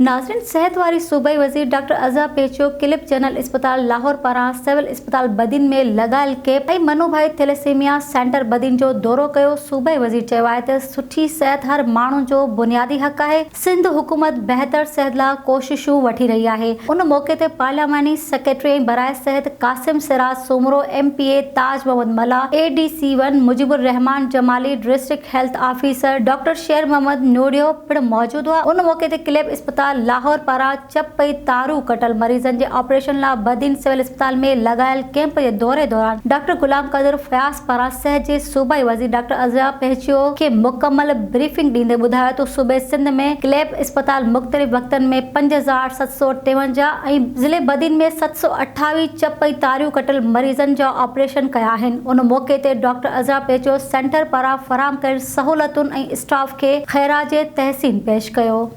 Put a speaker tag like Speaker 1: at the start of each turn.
Speaker 1: ناظرين صحت واري صوبائي وزير ڊاڪٽر عزا پيچو ڪلپ جنرل اسپتال لاهور پاران سول اسپتال بدين ۾ لڳايل ڪيمپ ۽ منو ڀائي ٿيليسيميا سينٽر بدين جو دورو ڪيو صوبائي وزير چيو آهي ته سٺي صحت هر ماڻهو جو بنيادي حق آهي سنڌ حڪومت بهتر صحت لاء ڪوششون وٺي رهي آهي. ان موقعي تي پارلياماني سيڪريٽري ۽ براء صحت Qasim Siraj Soomro, M P A Taj Muhammad Mallah, A D C one Mujeeb ur Rehman Jamali, district health officer doctor Sher Muhammad Nohriyo پڻ موجود هئا. ان موقعي تي ڪليب اسپتال لاهور پاران چپ ۽ تارو ڪٽل مريضن جي آپريشن لاء بدين سول اسپتال ۾ لڳايل ڪيمپ جي دوري دوران ڊاڪٽر غلام قادر فياض پاران صحت جي صوبائي وزير ڊاڪٽر عذرا پهچيو کي مڪمل بريفنگ ڏيندي ٻڌايو ته صوبي سنڌ ۾ ڪليپ اسپتال مختلف وقتن ۾ 5753 ۽ ضلعي بدين ۾ 728 چپ ۽ تاريون ڪٽيل مريضن جا آپريشن ڪيا آهن ان موقعي تي ڊاڪٽر عذرا پهچيو سينٽر پاران فراهم ڪيل سهولتن ۽ اسٽاف کي خراج تحسين پيش ڪيو.